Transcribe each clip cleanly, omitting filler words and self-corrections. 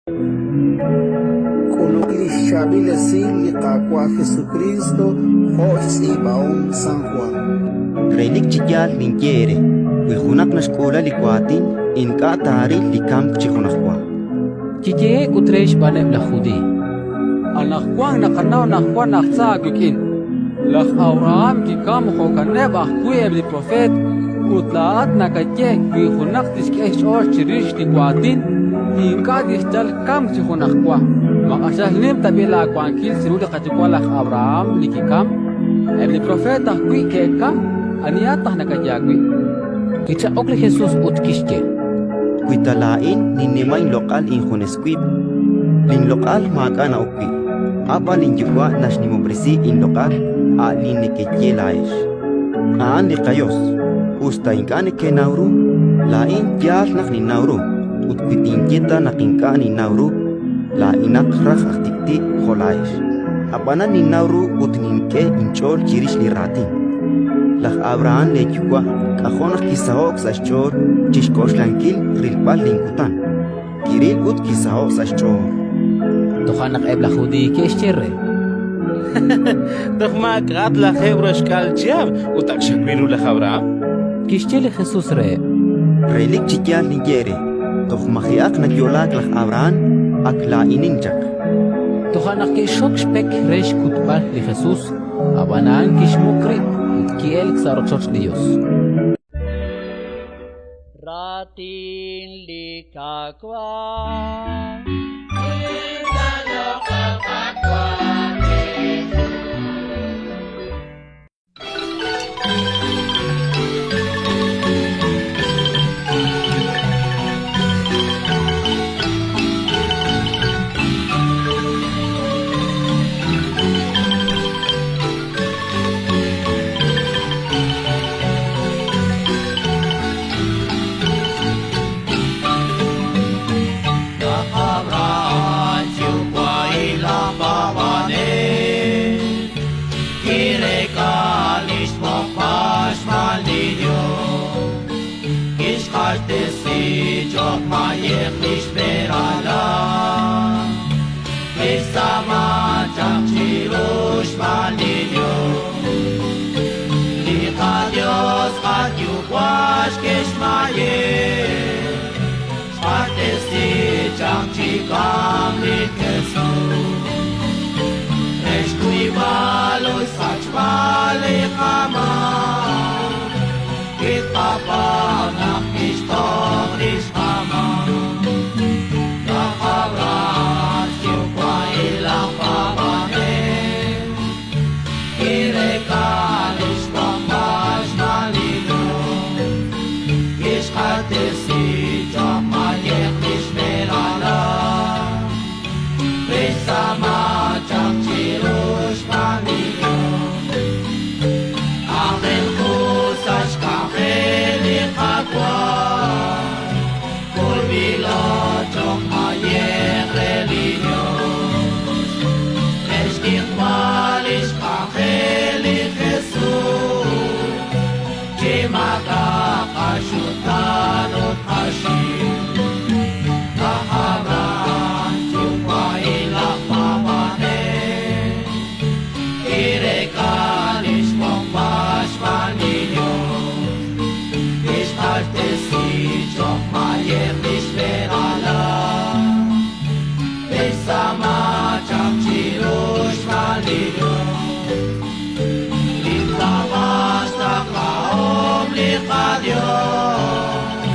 K'uluk li xChaab'il Esil li Qaawa' Jesukriist jo' xtz'iib'ahom San Jwan. Relik chi yaal ninye eere: wi junaq naxk'uula li waatin, ink'a' taaril li kamk chi junajwa. Kiyehe'k ut re xb'aaneb' laj Judiiy: Anaqwan naqanaw naq wank aj tza aawik'in. Laj Abrahán kikamk jo'kaneb' ajwi' eb' li propeet, ut laa'at nakaye: Wi junaq tixk'e xch'ool chirix li waatin, ink'a' tixyal kamk chi junajwa. Ma q'axal nim tab'i' laawankil chiru li qayuwa' laj Abrahán li kikamk? Eb' li propeet ajwi' ke'kamk. Anihat naq nakaye aawib'? Kichaq'ok li Jesus ut kixye: Wi ta laa'in ninnima inloq'al injunes wib', linloq'al maak'a' na'ok wi'. Ab'an linYuwa' naxnimob'resi inloq'al, a' li nekeye laa'ex: A'an li qaYos. Us ta ink'a' nekenaw ru, laa'in yaal naq ninnaw ru; ut wi tinye ta naq ink'a' ninnaw ru, laa'inaq raj aj tik'ti' jo' laa'ex. Ab'anan ninnaw ru ut nink'e inch'ool chirix li raatin. Laj Abrahán leeyuwa' k'ajo' naq kisaho'k sa' xch'ool chi xk'oxlankil rilb'al linkutan: kiril ut kisaho'k sa' xch'ool. Toja' naq eb' laj Judiiy ke'xye re: Toj maak'a'at 60 chihab' ut ak xawil ru laj Abrahán? Kixye li Jesus reheb': Relik chi yaal ninye eere, toj maji'aq nayo'laak laj Abrahán, ak laa'inin chaq. Toja' naq ke'xxok xpek re xkutb'al li Jesus, ab'an a'an kixmuq rib' ut ki'elk sa' rochoch li Yos. Raatin li Qaawa'. Laj Abrahán xyuwa'il aj paab'anel, kireek'a li xb'oqb'al xb'aan li Yos, kixq'axtesi cho'q mayej li xb'een ralal, kixtz'aama chaq chiru xb'aan li Yos. Li qaYos qaYuwa' xk'e xmayej, xq'axtesi chaq chi kamk li Jesus, re xkuyb'al ut xsachb'al li qamaak, wi tqapaab' naq kixtoj rix qamaak. Laj Abrahán xyuwa'il aj paab'anel, kireek'a li xb'oqb'al xb'aan li Yos, kixq'axtesi cho'q mayej li xb'een ralal, kixtz'aama chaq chiru xb'aan li Yos. Aajel qu sa' xk'anjel li Qaawa', k'ulb'ilo cho'q mayej re li Yos, re xtiqb'al li xk'anjel li Jesus, chi maak'a' qaxutaan ut qaxiw. Laj Abrahán xyuwa'il aj paab'anel, kireek'a li xb'oqb'al xb'aan li Yos, kixq'axtesi cho'q mayej li xb'een ralal, kixtz'aama chaq chiru xb'aan li Yos. Li paab'aal xtaqlahom li qaYos,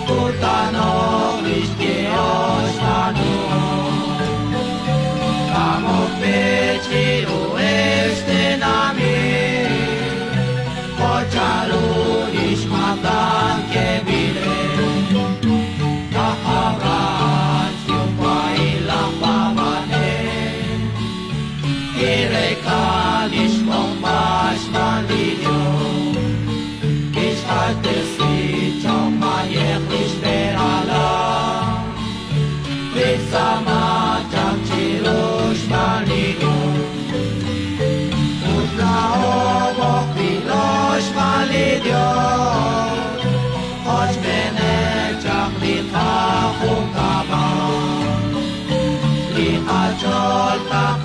xkutano'k li xyehom xb'aanuhom. K'amok b'e chiruheb' xtenamit, jo' chanru li xmaatan k'eeb'il re. Laj Abrahán xyuwa'il aj paab'anel, kireek'a li xb'oqb'al xb'aan li Yos, kixq'axtesi cho'q mayej li xb'een ralal, kixtz'aama chaq chiru xb'aan li Yos. Ut laa'o b'oqb'ilo xb'aan li Yos, qochb'eeneb' chaq li qajunkab'al. Qach'ool taq'a.